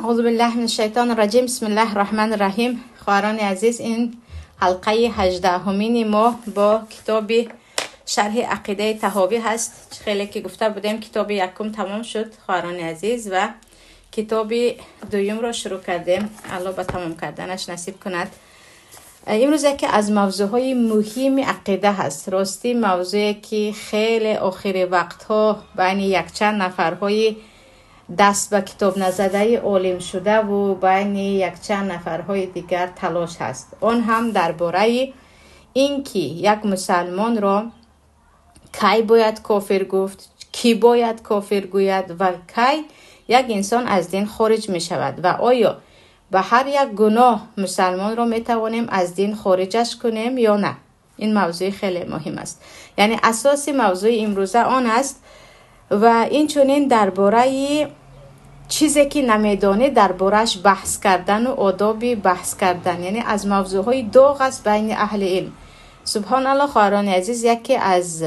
اعوذ بالله من الشیطان الرجیم. بسم الله الرحمن الرحیم. خواهران عزیز، این حلقه 18مین ما با کتاب شرح عقیده طحاوی هست. خیلی که گفته بودیم کتاب یکم تمام شد خواهران عزیز و کتاب دوم را شروع کردیم. الله به تمام کردنش نصیب کند. امروز یکی از موضوعهای مهم عقیده هست. راستی موضوعی که خیلی آخر وقتها بین یک چند نفرهای دست به کتاب نزده عالم شده و بین یک چند نفرهای دیگر تلاش هست. آن هم درباره اینکه یک مسلمان را کی باید کافر گفت، کی باید کافر گوید و کی یک انسان از دین خارج می شود و آیا به هر یک گناه مسلمان را می توانیم از دین خارجش کنیم یا نه. این موضوع خیلی مهم است. یعنی اساس موضوع امروزه آن است و این چنین درباره چیزی که نمیدانی درباره‌اش بحث کردن و آداب بحث کردن، یعنی از موضوعهای داغ است بین اهل علم. سبحان الله خواهران عزیز، یکی از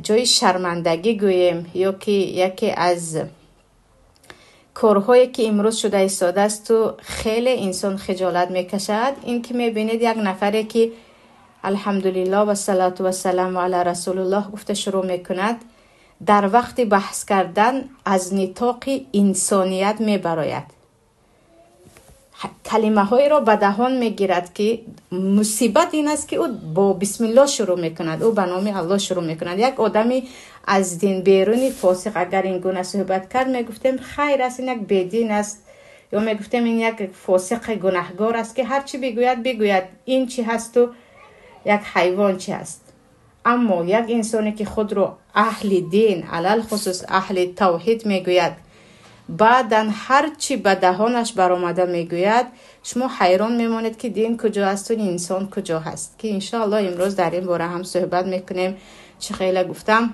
جای شرمندگی گوییم یا که یکی از کارهایی که امروز شده ایستاده است و خیلی انسان خجالت میکشد، این که میبینید یک نفری که الحمدلله و صلات و سلام علی رسول الله گفته شروع میکند، در وقت بحث کردن از نطاق انسانیت میبراید، کلمه های را به دهان میگیرد که مصیبت این است که او با بسم الله شروع میکند، او به نام الله شروع میکند. یک آدمی از دین بیرونی فاسق اگر این گونه صحبت کرد میگفتیم خیر است، این یک بیدین است، یا میگفتیم این یک فاسق گناهگار است که هر چی بگوید بگوید، این چی هست و یک حیوان چی هست. اما یک انسانی که خود را اهل دین، علل خصوص اهل توحید میگوید، بعداً هر چی به دهانش برآمده میگوید، شما حیران میمانید که دین کجا است و انسان کجا هست، که انشاءالله امروز در این باره هم صحبت میکنیم. چه خیلی گفتم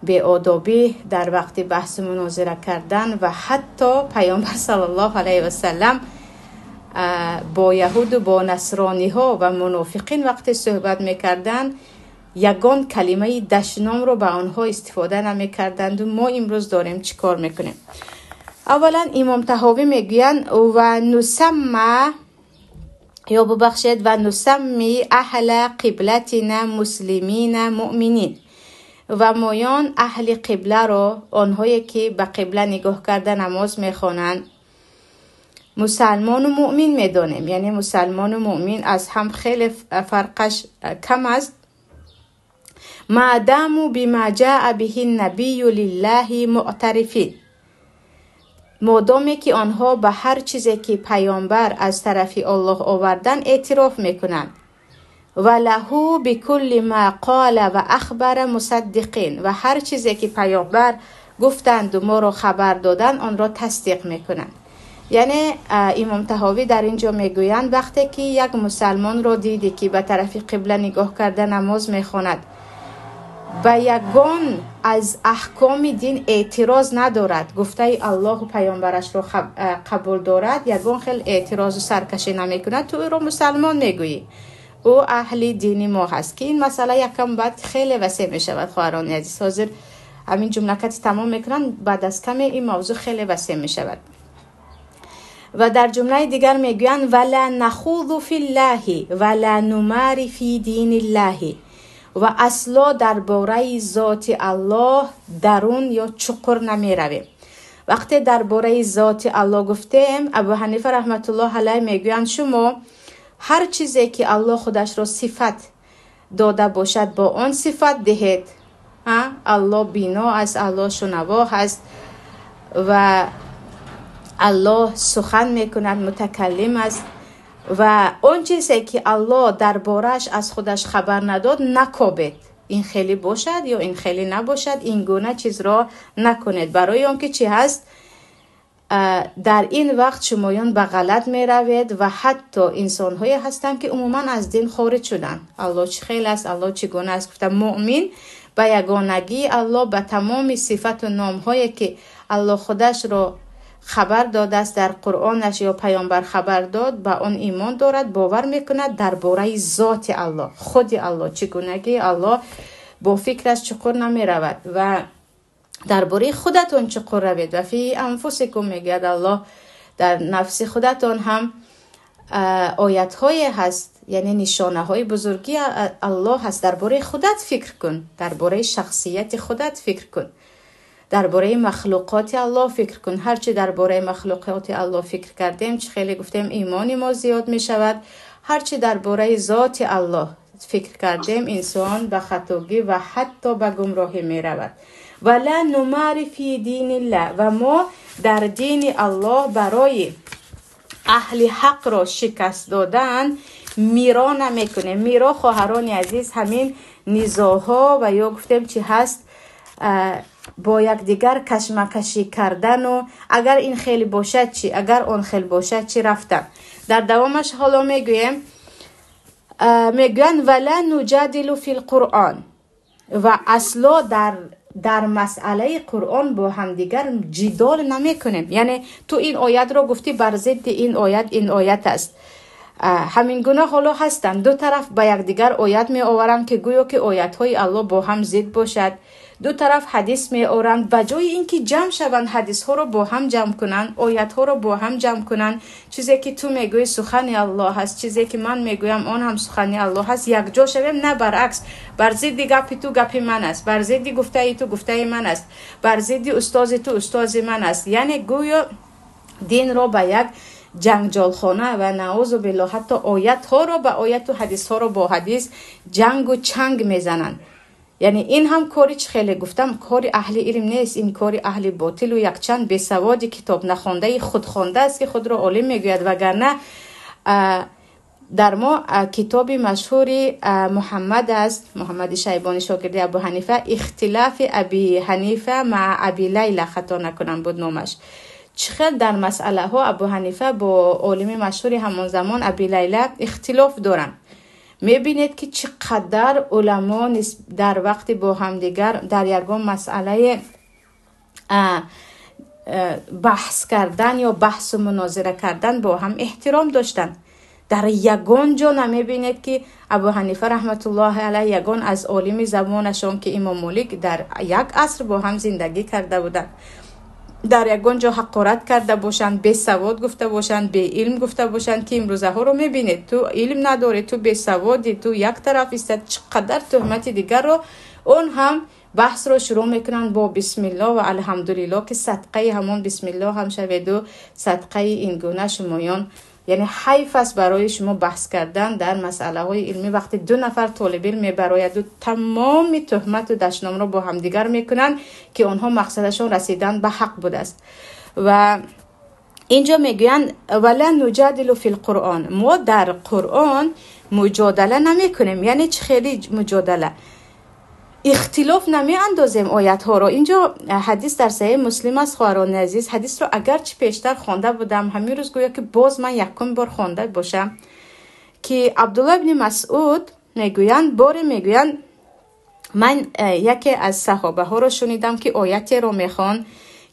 بی‌آدابی در وقت بحث مناظره کردن و حتی پیامبر صلی الله علیه و سلم با یهود و با نصرانی ها و منافقین وقتی صحبت میکردن یگان کلمه دشنام رو به آنها استفاده نمیکردند و ما امروز داریم چی کار میکنیم. اولا امام طحاوی میگویند و نسمى یا ببخشید و نسمی اهل قبلتنا مسلمین مؤمنین، و مایان اهل قبله رو، آنهایی که به قبله نگاه کرده نماز میخوانند، مسلمان و مؤمن میدانیم. یعنی مسلمان و مؤمن از هم خیلی فرقش کم است. ما داموا بما جاء به النبی لله معترفین، مادامی که آنها به هر چیزی که پیامبر از طرف الله آوردن اعتراف میکنند. و له بكل ما قال و اخبر مصدقین، و هر چیزی که پیامبر گفتند و ما را خبر دادن آن را تصدیق میکنند. یعنی امام طحاوی در اینجا میگویند وقتی که یک مسلمان را دیدی که به طرف قبله نگاه کرده نماز میخواند، به یگان از احکام دین اعتراض ندارد، گفته الله و پیامبرش را قبول دارد، یگان خیلی اعتراض و سرکشی نمیکند، تو او را مسلمان میگویی، او اهل دین ما هست. که این مسئله یکم بعد خیلی وسیع میشود خواهران عزیز. حاضر همین جمله کتی تمام میکنن، بعد از کمی این موضوع خیلی وسیع میشود. و در جمله دیگر میگویند ولا نخوض فی الله ولا نماری فی دین الله، و اصلا درباره ذات الله درون یا چقر نمی رویم. وقتی درباره ذات الله گفتیم، ابو حنیفه رحمت الله علیه میگویند شما هر چیزی که الله خودش را صفت داده باشد با آن صفت دهید. الله بینا است، الله شنوا هست و الله سخن میکند، متکلم است، و آن چیزی که الله دربارش از خودش خبر نداد نکوبید، این خیلی باشد یا این خیلی نباشد، این گونه چیز را نکنید. برای آنکه چی هست، در این وقت شمایان به غلط می روید و حتی انسان هایی هستند که عموما از دین خارج شدن. الله چه خیلی است، الله چگونه است. گفتم مؤمن به یگانگی الله، به تمام صفت و نام هایی که الله خودش را خبر داده است در قرآنش یا پیامبر خبر داد، به آن ایمان دارد، باور میکند درباره ذات الله، خود الله، چگونگی الله، با فکرش چقر نمی رود. و Дар бораи худатон чуқур равед. Ва фи анфусикум, мегӯяд Аллоҳ, дар нафси худатон ҳам оятҳое ҳаст, яъне нишонаҳои бузургии Аллоҳ ҳаст. Дар бораи худат фикр кун, дар бораи шахсияти худат фикр кун, дар бораи махлуқоти Аллоҳ фикр кун. Ҳарчи дар бораи махлуқоти Аллоҳ фикр кардем, чӣ хеле гуфтем, имони мо зиёд мешавад. Ҳарчи дар бораи зоти Аллоҳ фикр кардем, инсон ба хатогӣ ва ҳатто ба гумроҳӣ меравад. Ва ла нумари фи динилла, ва мо дар дини Аллоҳ барои аҳли ҳақро шикаст додан миро намекунем. Миро, хоҳарони азиз, ҳамин низоҳо ва ё гуфтем чӣ ҳаст, бо якдигар кашмакашӣ кардану агар ин хел бошад чӣ, агар он хел бошад чӣ рафтан. Дар давомаш ҳоло мегӯем, мегӯянд вала нуҷадилу фил қуръон, ва асло дар масъалаи Қуръон бо ҳамдигар ҷидол намекунем. Яъне ту ин оятро гуфтӣ, бар зидди ин оят ин оят аст. Ҳамин гуна ҳоло ҳастанд, ду тараф ба якдигар оят меоваранд, ки гӯё ки оятҳои Аллоҳ бо ҳам зид бошад. Ду тараф ҳадис меоранд, ба ҷои ин ки ҷамъ шаванд, ҳадисҳоро бо ҳам ҷамъ кунанд, оятҳоро бо ҳам ҷамъ кунанд. Чизе ки ту мегӯӣ сухани Аллоҳ аст, чизе ки ман мегӯям он ҳам сухани Аллоҳ аст, якҷо шавем. На, баръакс, бар зидди гапи ту гапи ман аст, бар зидди гуфтаи ту гуфтаи ман аст, бар зидди устози ту устози ман аст. Яъне гӯё динро ба як ҷангҷолхона ва наузу биллоҳ ҳатто оятҳоро ба ояту ҳадисҳоро бо ҳадис ҷангу чанг мезананд. Яъне ин ҳам кори, чӣ хеле гуфтам, кори аҳли илм нест, ин кори аҳли ботилу якчанд бесаводи китоб нахондаи худхонда аст, ки худро олим мегӯяд. Вагарна дар мо китоби машҳури Муҳаммад аст, Муҳаммади Шайбони, шогирди Абу Ҳанифа, Ихтилафи Аби Ҳанифа ма Аби Лайла, хато накунам буд номаш. Чӣ хел дар масъалаҳо Абу Ҳанифа бо олими машҳури ҳамон замон Аби Лайла ихтилоф доранд. Мебинед, ки чӣ қадар уламо дар вақти бо ҳамдигар дар ягон масъалаи баҳс кардан ё баҳсу мунозира кардан бо ҳам эҳтиром доштанд. Дар ягон ҷо намебинед, ки Абу Ҳанифа раҳматуллоҳи алайҳ ягон аз олими замонашон, ки Имом Молик, дар як аср бо ҳам зиндагӣ карда буданд, дар ягон ҷо ҳақорат карда бошанд, бесавод гуфта бошанд, беилм гуфта бошанд, ки имрӯзаҳоро мебинед: ту илм надорӣ, ту бесаводӣ, ту як тараф истад, чӣ қадар тӯҳмати дигарро. Он ҳам баҳсро шурӯъ мекунанд бо бисмилло ва алҳамдулилло, ки садқаи ҳамон бисмилло ҳам шаведу садқаи ин гуна шумоён. Яъне ҳайф аст барои шумо баҳс кардан дар масъалаҳои илмӣ, вақте ду нафар толибилм мебарояду тамоми тӯҳмату дашномро бо ҳамдигар мекунанд, ки онҳо мақсадашон расидан ба ҳақ будааст. Ва инҷо мегӯянд вала нуҷадилу фил қуръон, мо дар Қуръон муҷодала намекунем. Яъне чӣ хели муҷодала? Ихтилоф намеандозем оятҳоро. Инҷо ҳадис дар Саҳеҳи Муслим аст, хоҳарони азиз. Ҳадисро агарчи пештар хонда будам, ҳамин рӯз гӯё ки боз ман якум бор хонда бошам, ки Абдулло ибни Масъуд мегӯянд, боре мегӯянд, ман яке аз саҳобаҳоро шунидам, ки оятеро мехонд,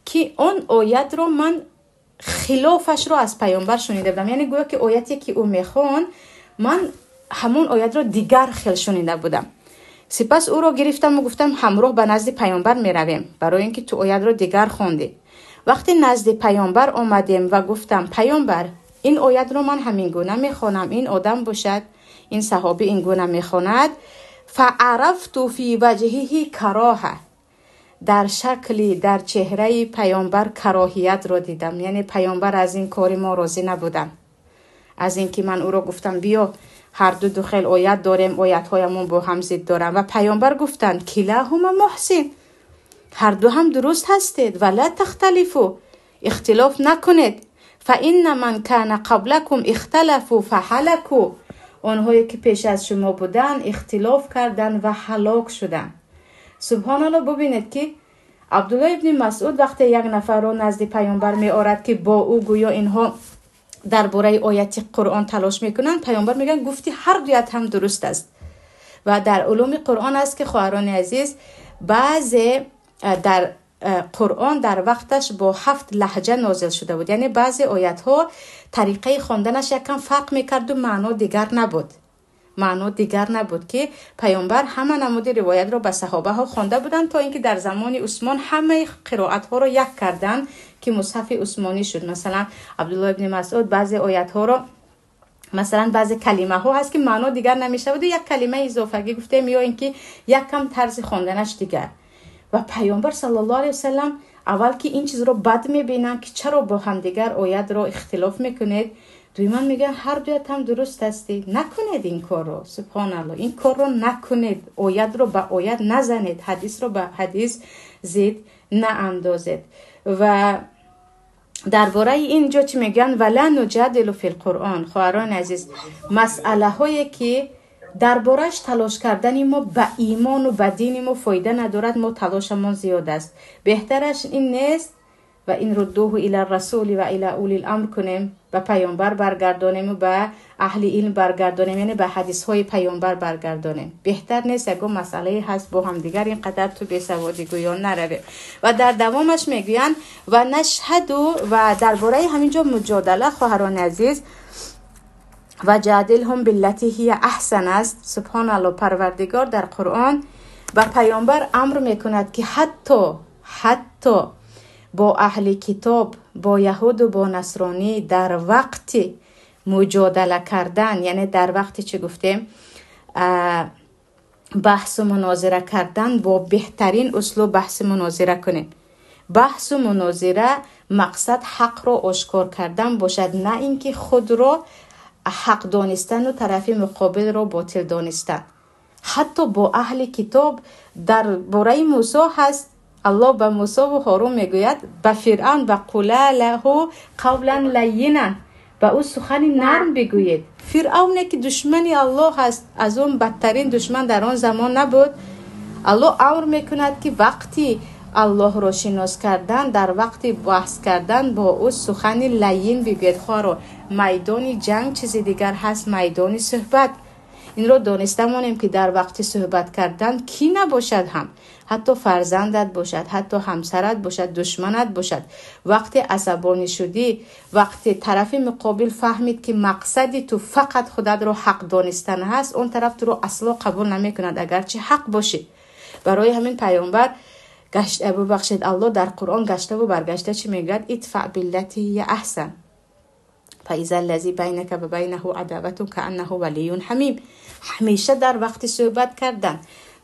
ки он оятро ман хилофашро аз паёмбар шунида будам. Яъне гӯё ки ояте ки ӯ мехонд, ман ҳамон оятро дигар хел шунида будам. Сипас ӯро гирифтаму гуфтам, ҳамроҳ ба назди паёмбар меравем, барои ин ки ту оятро дигар хондӣ. Вақте назди паёмбар омадем ва гуфтам, паёмбар, ин оятро ман ҳамин гуна мехонам, ин одам бошад, ин саҳобӣ ин гуна мехонад. Фаарафту фи ваҷҳиҳи кароҳа, дар шакли, дар чеҳраи паёмбар кароҳиятро дидам. Яъне паёмбар аз ин кори мо розӣ набуданд, аз ин ки ман ӯро гуфтам, биё, ҳар ду ду хел оят дорем, оятҳоямон бо ҳам зид доранд. Ва паёмбар гуфтанд, килаҳума муҳсин, ҳар ду ҳам дуруст ҳастед. Ва ла тахталифу, ихтилоф накунед. Фаинна ман кана қаблакум ихталафу фаҳалаку, онҳое ки пеш аз шумо буданд ихтилоф карданд ва ҳалок шуданд. Субҳоналло, бубинед, ки Абдулло ибни Масъуд вақте як нафарро назди паёмбар меорад, ки бо ӯ гӯё инҳо дар бораи ояти Қуръон талош мекунанд, паёмбар мегӯянд, гуфти ҳар дуят ҳам дуруст аст. Ва дар улуми Қуръон аст, ки хоҳарони азиз, баъзе дар Қуръон дар вақташ бо ҳафт лаҳҷа нозил шуда буд. Яъне баъзе оятҳо тариқаи хонданаш якам фарқ мекарду маъно дигар набуд. Маъно дигар набуд, ки паёмбар ҳама намуди ривоятро ба саҳобаҳо хонда буданд, то ин ки дар замони Усмон ҳамаи қироатҳоро як карданд, ки мусҳафи усмонӣ шуд. Масалан, Абдулло ибни Масъуд баъзе оятҳоро, масалан, баъзе калимаҳо ҳаст, ки маъно дигар намешавад, як калимаи изофагӣ гуфтем, ё ин ки як кам тарзи хонданаш дигар. Ва паёмбар саллаллоҳу алайҳи васаллам аввал ки ин чизро бад мебинанд, ки чаро бо ҳамдигар оятро ихтилоф мекунед. Дуюман мегӯянд, ҳар дуятам дуруст ҳастӣ, накунед ин корро. Субҳоналлоҳ, ин корро накунед, оятро ба оят назанед, ҳадисро ба ҳадис зид наандозед. Ва дар бораи ин ҷо чӣ мегӯянд? Вала нуҷадилу фил қуръон. Хоҳарони азиз, масъалаҳое ки дар борааш талош кардани мо ба имону ба дини мо фоида надорад, мо талошамон зиёд аст, беҳтараш ин нест ва ин руддуҳу ила расули ва ила улил амр кунем, ба паёмбар баргардонему ба аҳли илм баргардонем, яъне ба ҳадисҳои паёмбар баргардонем. Беҳтар нест, ягон масъалае ҳаст, бо ҳамдигар ин қадар ту бесаводигӯён наравем. Ва дар давомаш мегӯянд ва нашҳаду. Ва дар бораи ҳамин ҷо муҷодала, хоҳарони азиз, ва ҷадилҳум биллати ҳия аҳсан аст. Субҳоналло, Парвардигор дар Қуръон ба паёмбар амр мекунад, ки ҳатто бо аҳли китоб, бо яҳуду бо насронӣ дар вақти муҷодала кардан, яъне дар вақти чӣ гуфтем, баҳсу мунозира кардан, бо беҳтарин услуб баҳси мунозира кунем. Баҳсу мунозира мақсад ҳақро ошкор кардан бошад, на ин ки худро ҳақ донистану тарафи муқобилро ботил донистан. Ҳатто бо аҳли китоб дар бораи Мусо ҳаст. Аллоҳ ба Мусову Ҳорун мегӯяд, ба Фиръавн ва қула лаҳу қавлан лайинан, ба ӯ сухани нарм бигӯед. Фиръавне ки душмани Аллоҳ аст, аз он бадтарин душман дар он замон набуд. Аллоҳ амр мекунад, ки вақти Аллоҳро шинос кардан, дар вақти баҳс кардан бо ӯ сухани лайин бигӯед. Хоҳаро, майдони ҷанг чизи дигар ҳаст, майдони суҳбат. Инро дониста монем, ки дар вақти суҳбат кардан кӣ набошад ҳам, ҳатто фарзандат бошад, ҳатто ҳамсарат бошад, душманат бошад, вақте асабонӣ шудӣ, вақте тарафи муқобил фаҳмид, ки мақсади ту фақат худатро ҳақ донистан ҳаст, он тараф туро асло қабул намекунад, агарчи ҳақ бошӣ. Барои ҳамин паёмбар бубахшед, Аллоҳ дар Қуръон гаштаву баргашта чӣ мегӯяд? Идфаъ биллати ҳия аҳсан фаиза аллази байнака ва байнаҳу адаватун кааннаҳу валиюн ҳамим. Ҳамеша дар вақти суҳбат кардан,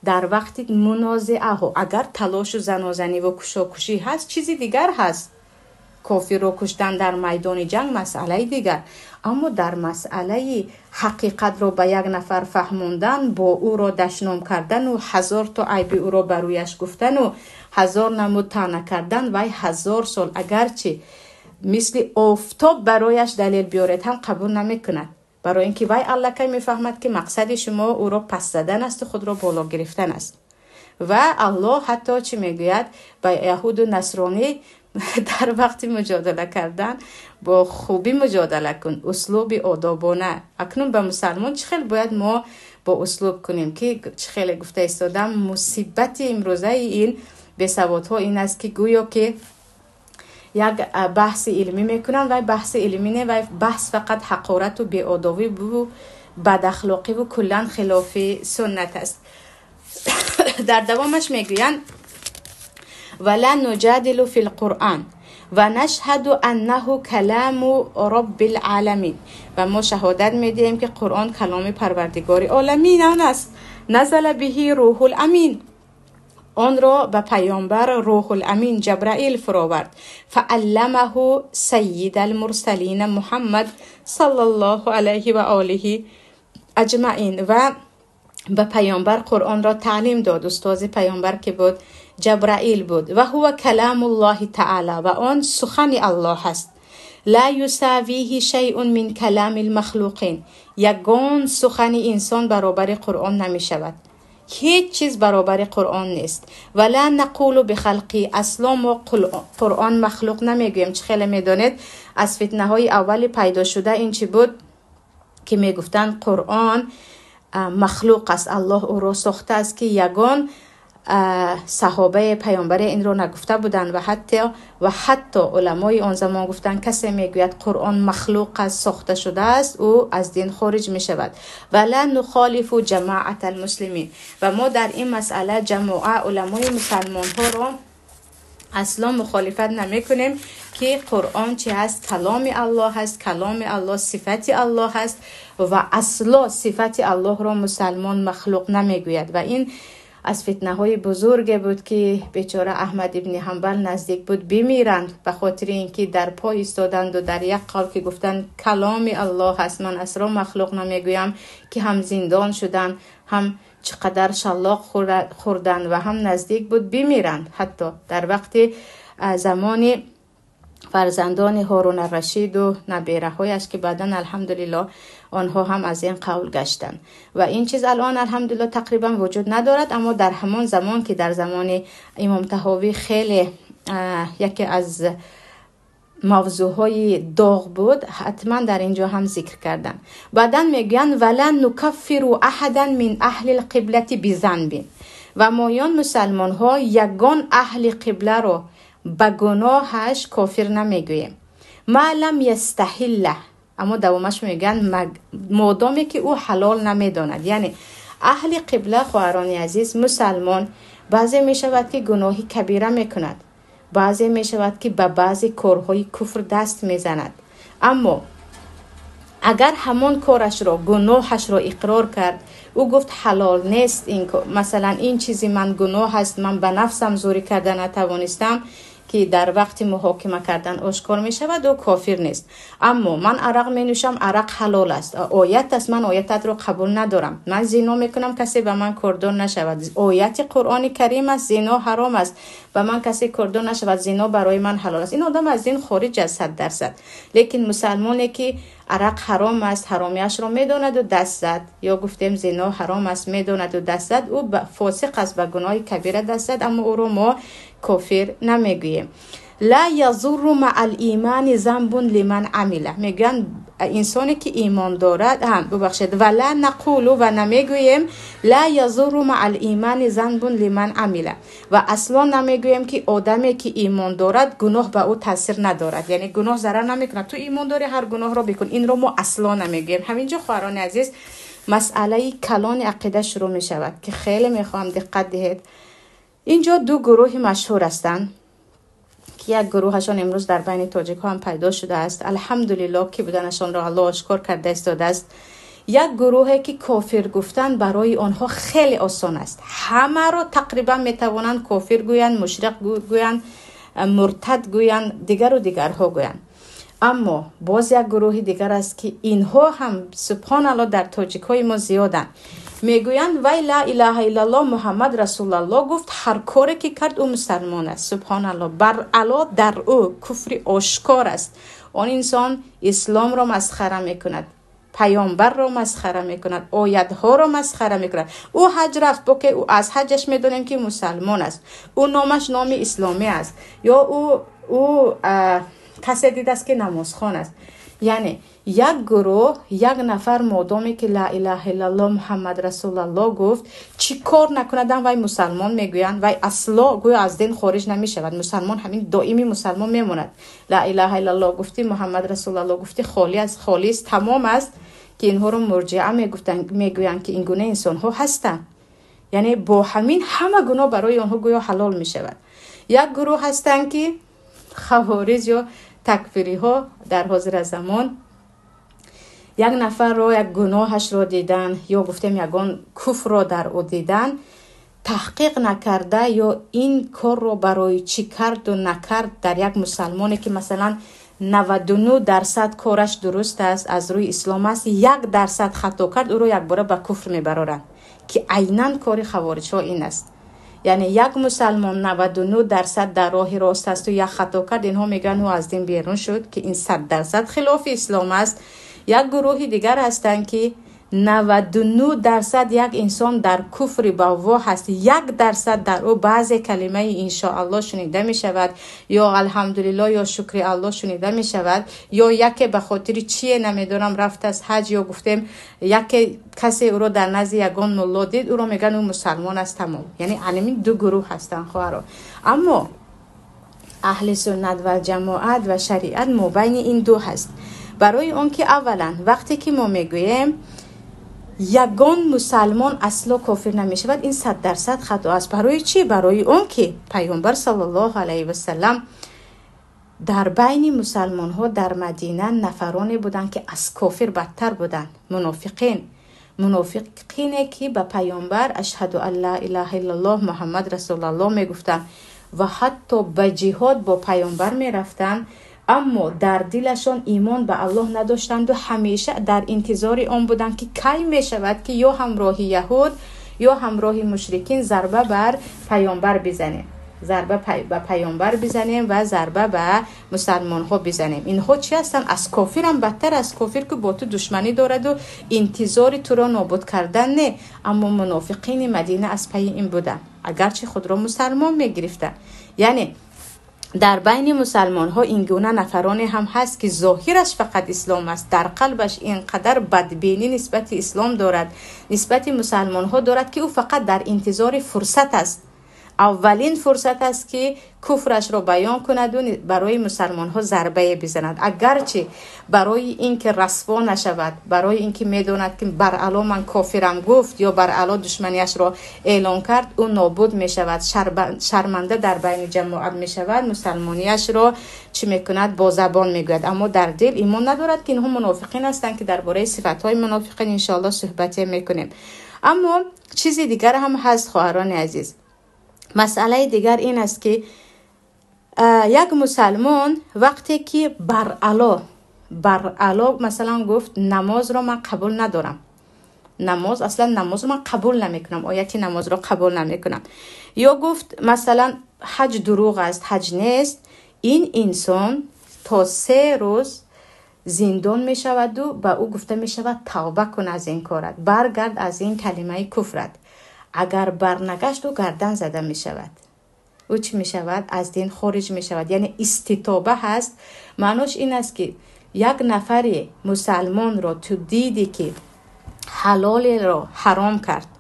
дар вақти мунозиаҳо, агар талошу занозаниву кушокушӣ ҳаст, чизи дигар ҳаст. Кофирро куштан дар майдони ҷанг масъалаи дигар, аммо дар масъалаи ҳақиқатро ба як нафар фаҳмондан, бо ӯро дашном кардану ҳазор то айби ӯро ба рӯяш гуфтану ҳазор намуд таъна кардан, вай ҳазор сол агарчи мисли офтоб барояш далел биёред ҳам қабул намекунад, барои ин ки вай аллакай мефаҳмад, ки мақсади шумо ӯро пас задан асту худро боло гирифтан аст. Ва Аллоҳ ҳатто чӣ мегӯяд ба яҳуду насронӣ? Дар вақти муҷодала кардан бо хубӣ муҷодала кун, услуби одобона. Акнун ба мусалмон чӣ хел бояд мо бо услуб кунем, ки чӣ хеле гуфта истодам, мусибати имрӯзаи ин бесаводҳо ин аст, ки гӯё ки як баҳси илмӣ мекунанд. Вай баҳси илмӣ не, вай баҳс фақат ҳақорату беодобӣ бу бадахлоқиву куллан хилофи суннат аст. Дар давомаш мегӯянд: вала нуҷадилу фил қуръон ва нашҳаду аннаҳу каламу роббил оламин. Ва мо шаҳодат медиҳем, ки Қуръон каломи Парвардигори оламинон аст. Назала биҳи рӯҳул амин, онро ба паёмбар Рӯҳул Амин Ҷабраил фуровард. Фаалламаҳу сайида алмурсалина Муҳаммад саллаллоҳу алайҳи ва олиҳи аҷмаин. Ва ба паёмбар Қуръонро таълим дод устози паёмбар ки буд? Ҷабраил буд. Ва ҳува каламуллоҳи таъала, ва он сухани Аллоҳ аст. Ла юсавиҳи шайъун мин калами лмахлуқин, ягон сухани инсон баробари Қуръон намешавад, ҳеҷ чиз баробари Қуръон нест. Ва ла нақулу бихалқи, асло мо Қуръон махлуқ намегӯем. Чӣ хеле медонед, аз фитнаҳои аввали пайдо шуда ин чӣ буд, ки мегуфтанд Қуръон махлуқ аст, Аллоҳ ӯро сохтааст, ки ягон саҳобаи паёмбаре инро нагуфта буданд ва ҳатто уламои он замон гуфтанд, касе мегӯяд Қуръон махлуқ аст, сохта шудааст, ӯ аз дин хориҷ мешавад. Ва ла нухолифу ҷамоат алмуслимин, ва мо дар ин масъала ҷамоа уламои мусалмонҳоро асло мухолифат намекунем, ки Қуръон чи аст? Каломи Аллоҳ аст, каломи Аллоҳ сифати Аллоҳ аст ва асло сифати Аллоҳро мусалмон махлуқ намегӯяд. Ва ин аз фитнаҳои бузурге буд, ки бечора Аҳмад ибни Ҳанбал наздик буд бимиранд, ба хотири ин ки дар по истоданду дар як қавл ки гуфтанд каломи Аллоҳ аст, ман асло махлуқ намегӯям, ки ҳам зиндон шуданд, ҳам чӣ қадар шаллоқ хӯрданд ва ҳам наздик буд бимиранд. Ҳатто дар вақти замони фарзандони Ҳорун ар-Рашиду набераҳояш, ки баъдан алҳамдулиллоҳ онҳо ҳам аз ин қавл гаштанд. Ва ин чиз алон алҳамдулиллоҳ тақрибан вуҷуд надорад, аммо дар ҳамон замон ки дар замони имом Таҳовӣ хеле яке аз мавзӯъҳои доғ буд, ҳатман дар ин ҷо ҳам зикр карданд. Баъдан мегӯянд вала нукаффиру аҳадан мин аҳли лқиблати бизанбин, ва моён мусалмонҳо ягон аҳли қибларо ба гуноҳаш кофир намегӯем. Ма лам ястаҳилла, аммо давомаш мегӯянд модоме ки ӯ ҳалол намедонад. Яъне аҳли қибла, хоҳарони азиз, мусалмон баъзе мешавад ки гуноҳи кабира мекунад, баъзе мешавад ки ба баъзе корҳои куфр даст мезанад, аммо агар ҳамон корашро, гуноҳашро иқрор кард, ӯ гуфт ҳалол нест, масалан ин чизи ман гуноҳ аст, ман ба нафсам зӯрӣ карда натавонистам, ки дар вақти муҳокима кардан ошкор мешавад, ӯ кофир нест. Аммо ман арақ менӯшам, арақ ҳалол аст, оят аст, ман оятатро қабул надорам, ман зино мекунам, касе ба ман кордор нашавад, ояти Қуръони Карим аст, зино ҳаром аст, ба ман касе кордор нашавад, зино барои ман ҳалол аст, ин одам аз дин хориҷ аст 100%. Лекин мусалмоне ки арақ ҳаром аст, ҳаромиашро медонаду даст зад, ё гуфтем зино ҳаром аст, медонаду даст зад, ӯ фосиқ аст, ба гуноҳи кабира даст зад, аммо ӯро мо кофир намегӯем. Ла язурру маъал имани занбун лиман амила, мегӯянд инсоне ки имон дорад, бубахшед, ва ла нақулу, ва намегӯем ла язурру маъал имани занбун лиман амила, ва асло намегӯем ки одаме ки имон дорад гуноҳ ба ӯ таъсир надорад, яъне гуноҳ зарар намекунад, ту имон дорӣ ҳар гуноҳро бикун, инро мо асло намегӯем. Ҳаминҷо хоҳарони азиз масъалаи калони ақида шурӯъ мешавад, ки хеле мехоҳам диққат диҳед. Инҷо ду гурӯҳи машҳур ҳастанд, ки як гурӯҳашон имрӯз дар байни тоҷикҳо ҳам пайдо шудааст, алҳамдулиллоҳ ки буданашонро Аллоҳ ошкор карда истодааст. Як гурӯҳе ки кофир гуфтан барои онҳо хеле осон аст, ҳамаро тақрибан метавонанд кофир гӯянд, мушриқ гӯянд, муртад гӯянд, дигару дигарҳо гӯянд. Аммо боз як гурӯҳи дигар аст, ки инҳо ҳам субҳоналлоҳ дар тоҷикҳои мо зиёданд. Мегӯянд вай ла илаҳа иллаллоҳ Муҳаммад расулаллоҳ гуфт, ҳар коре ки кард ӯ мусалмон аст. Субҳоналлоҳ, баръало дар ӯ куфри ошкор аст. Он инсон исломро масхара мекунад, паёмбарро масхара мекунад, оятҳоро масхара мекунад. Ӯ ҳаҷ рафт, боке ӯ аз ҳаҷаш медонем ки мусалмон аст, ӯ номаш номи исломӣ аст, ё ӯ касе дидааст ки намозхон аст. Яъне як гурӯҳ, як нафар модоме ки ла илаҳа иллаллоҳ Муҳаммад расулаллоҳ гуфт, чӣ кор накунадам вай мусалмон мегӯянд, вай асло гӯё аз дин хориҷ намешавад, мусалмон ҳамин доими мусалмон мемонад. Ла илаҳа иллаллоҳ гуфтӣ, Муҳаммад расулаллоҳ гуфтӣ, холӣ аст, холис тамом аст, ки инҳоро мурҷиа мегӯянд, ки ин гуна инсонҳо ҳастанд. Яъне бо ҳамин ҳама гуноҳ барои онҳо гӯё ҳалол мешавад. Як гурӯҳ ҳастанд ки хавориҷ ё такфириҳо дар ҳозира замон як нафарро, як гуноҳашро дидан ё гуфтем ягон куфрро дар ӯ дидан, таҳқиқ накарда ё ин корро барои чӣ карду накард дар як мусалмоне ки масалан 99% кораш дуруст аст, аз рӯи ислом аст, 1% хато кард, ӯро якбора ба куфр мебароранд, ки айнан кори хавориҷҳо ин аст. Яъне як мусалмон 99% дар роҳи рост аст ва як хато кард, инҳо мегӯянд ӯ аз дин берун шуд, ки ин 100% хилофи ислом аст. Як гурӯҳи дигар ҳастанд ки 99% як инсон дар куфри бавво ҳаст, 1% дар ӯ баъзе калимаи иншоаллоҳ шунида мешавад, ё алҳамдулиллоҳ, ё шукри аллоҳ шунида мешавад, ё яке ба хотири чие намедонам рафтааст ҳаҷ, ё гуфтем яке касе ӯро дар назди ягон мулло дид, ӯро мегӯянд ӯ мусалмон аст, тамом. Яъне анамин ду гурӯҳ ҳастанд, хоҳаро. Аммо аҳли суннат ва ҷамоат ва шариат мобайни ин ду ҳаст. Барои он ки аввалан вақте ки мо мегӯем ягон мусалмон асло кофир намешавад, ин 100% хато аст. Барои чӣ? Барои он ки Пайғамбар саллаллоҳу алайҳи васаллам дар байни мусалмонҳо дар Мадина нафароне буданд, ки аз кофир бадтар буданд, мунофиқин. Мунофиқине ки ба Пайғамбар ашҳаду ан ла илаҳа иллаллоҳ Муҳаммад расулаллоҳ мегуфтанд ва ҳатто ба ҷиҳод бо Пайғамбар мерафтанд, аммо дар дилашон имон ба Аллоҳ надоштанду ҳамеша дар интизори он буданд, ки кай мешавад, ки ё ҳамроҳи яҳуд ё ҳамроҳи мушрикин зарба бар Пайғамбар бизанем, зарба ба Пайғамбар бизанем ва зарба ба мусалмонҳо бизанем. Инҳо чӣ ҳастанд? Аз кофирам бадтар, аз кофир ки бо ту душманӣ дораду интизори туро нобуд кардан не. Аммо мунофиқини Мадина аз пайи ин буданд, агарчи худро мусалмон мегирифтанд. Яъне дар байни мусалмонҳо ин гуна нафароне ҳам ҳаст, ки зоҳираш фақат ислом аст, дар қалбаш ин қадар бадбинӣ нисбати ислом дорад, нисбати мусалмонҳо дорад, ки ӯ фақат дар интизори фурсат аст. Аввалин фурсат аст, ки куфрашро баён кунаду барои мусалмонҳо зарбае бизанад. Агарчи барои ин ки расво нашавад, барои ин ки медонад, ки баръало ман кофирам гуфт ё баръало душманиашро эълон кард, ӯ нобуд мешавад, шарманда дар байни ҷамоат мешавад, мусалмониашро чӣ мекунад? Бо забон мегӯяд, аммо дар дил имон надорад, ки инҳо мунофиқин ҳастанд, ки дар бораи сифатҳои мунофиқин иншоаллоҳ суҳбате мекунем. Аммо чизи дигар ҳам ҳаст, хоҳарони азиз. Масъалаи дигар ин аст, ки як мусалмон вақте ки баръало масалан гуфт намозро ман қабул надорам, намоз аслан намозро ман қабул намекунам, ояти намозро қабул намекунам, ё гуфт масалан ҳаҷ дурӯғ аст, ҳаҷ нест, ин инсон то 3 рӯз зиндон мешаваду ба ӯ гуфта мешавад тавба кун аз ин корат, баргард аз ин калимаи куфрат. Агар барнагашт, ӯ гардан зада мешавад. Ӯ чӣ мешавад? Аз дин хориҷ мешавад. Яъне иститоба ҳаст. Маънош ин аст, ки як нафари мусалмонро ту дидӣ, ки ҳалолеро ҳаром кард,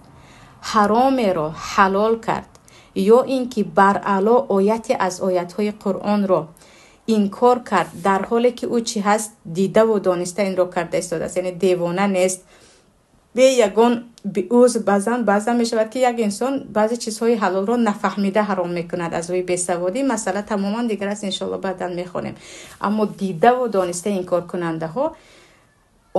ҳаромеро ҳалол кард, ё ин ки баръало ояте аз оятҳои Қуръонро инкор кард, дар ҳоле ки ӯ чӣ ҳаст, дидаву дониста инро карда истодааст, яъне девона нест, бе ягон узр. Баъзан мешавад, ки як инсон баъзе чизҳои ҳалолро нафаҳмида ҳаром мекунад аз рӯи бесаводӣ, масъала тамоман дигар аст, иншоалло баъдан мехонем. Аммо дидаву дониста инкоркунандаҳо,